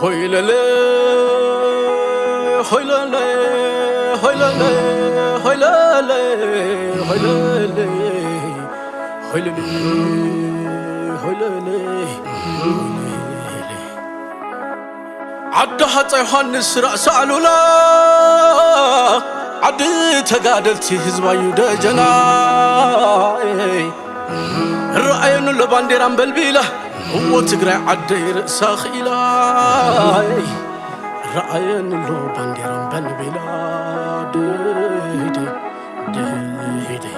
ሆይለለ ሆይለለ ሆይለለ ሆይለለ ሆይለለ ሆይለለ ሆይለለ ዓዲ ሃፀይ ዮሃንስ ራእሲ ኣሉላ ዓዲ ተጋደልቲ ህዝባዩ ደጀናይ ረኣየኑ ኣሎ ባንዴራ ኣንበልቢላ እዎ ትግራይ ዓደይ ርእሳ ክኢላ ረኣየኒ ኣሎ ባንዴራ ኣንበልቢላ ደይደይ ደይደይ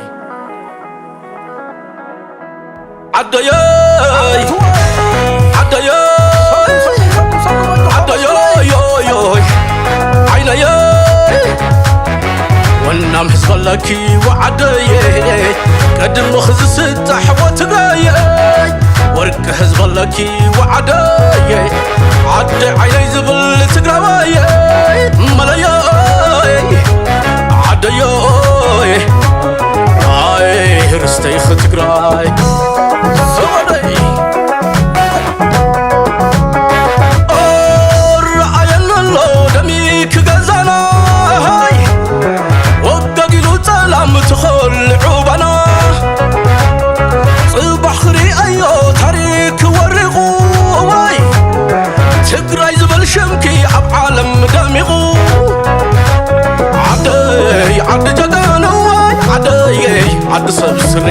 ዓደየይ ዓደየይ ዓደየይ ዓይነየይ ወናም ህዝበለኪ ወዓደየ ቀድምኽ ዝስጣሕ ወትግራየ ወርቂ ህዝበለኪ ወዓደየ ዓደ ዓይነይ ዝብል ትግራዋየ መለየይ ዓደየይ ኣይ ርስተይኽ ትግራይ ሰወደይ ረኣየኒ ኣሎ ደሚክ ገዛናይ ወጋጊሉ ጸላም ትኸልዑ ባና ጽባሕ ክሪኣዮ ታሪክ ወሪቑ ወይ ትግራይ ዝበል ሽምኪ ኣብ ዓለም ደሚቑ ዓደይ ዓዲ ጀጋኑ ወይ ዓደየይ ዓዲ ሰብ ስሪ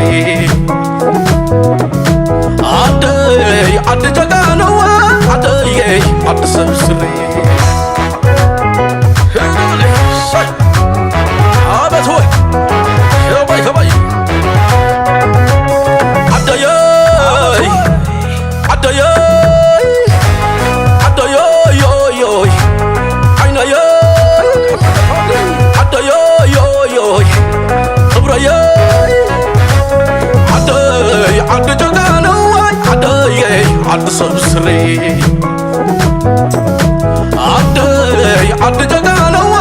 ዓደይ ዓዲ ጀጋኑ ዓደየይ ዓዲ ሰብ ስሪ ኣበት ወይ ከበይ ከበይ ዓደየይ ዓደየይ ዓደየይ ዓይነየይ ዓደየይ ክብረየይ ዓደይ ዓዲ ጀጋነዋይ ዓደየይ ዓዲ ሰብ ስሪ ዓደይ ዓዲ ጀጋነዋ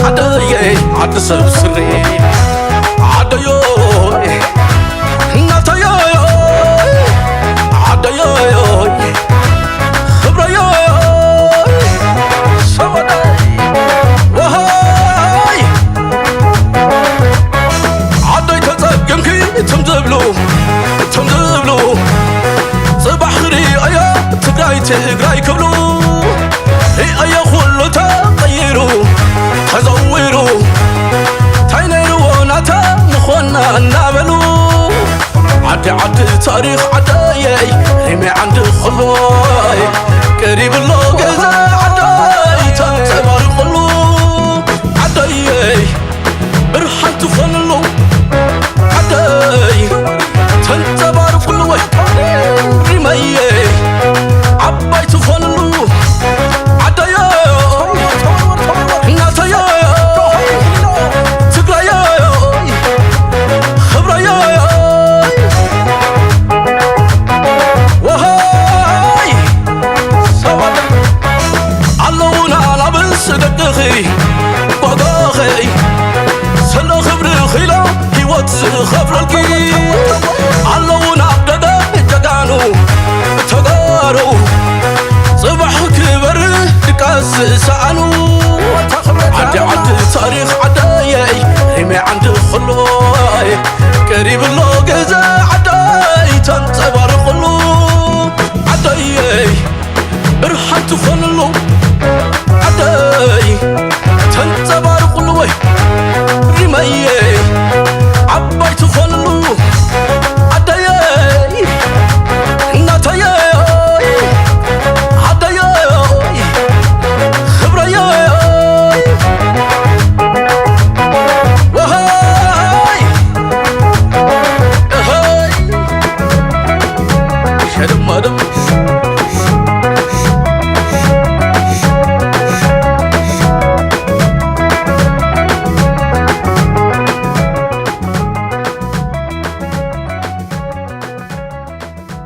ዓደየይ ዓዲ ሰብ ስሪ ዓደዮ እናተዮ ዓደዮ ክብረዮ ሰወደይ ወሃይ ዓደይ ተጸገምኪ እቶም ዝብሉ እቶም ዝብሉ ጽባሕ ክርእዮ ትግራይ ትግራይ ክብሉ ርእዮ ኩሉ ተቐይሩ ተዘዊሩ እንታይ ነይርዎ ናታ ምኾና እናበሉ ዓዲ ዓዲ ታሪኽ ዓደየይ ሪመይ ዓንዲ ኹሎይ ቀሪብሎ ገዛ ዓደይ ተንጸባርቕሉ ዓደየይ ብርሃን ትኾንሉ ዓደይ ተንጸባርቕሉ ወይ ሪመየይ ዓባይ ትኾንሉ ዓደዮ እናተዮ ትግራዮ ክብረዮ ወሃይ ሰወደ ኣለዉና ላብስ ደቅኺ ጓጓኺ ስለ ክብሪ ኺሎ ህይወት ዝኸፍለልኪ ኣለዉ ናብ ደገ ጀጋኑ ተጋሩ ጽባሕ ክበር ድቃስ ዝሰኣኑ ዓዲ ዓዲ ታሪኽ ዓደየይ ሪመይ ዓንዲ ኹሎይ ቀሪብሎ ገዛ ዓደይ ተንጸባርቕሉ ዓደየይ ብርሃን ትኾንሉ ዓደይ ተንጸባርቕሉ ወይ ሪመየይ ዓባይ ትኾንሉ ዓደየይ እናተየይ ዓደየይ ክብረየይ ወሃይ እኸይ ሸድመድም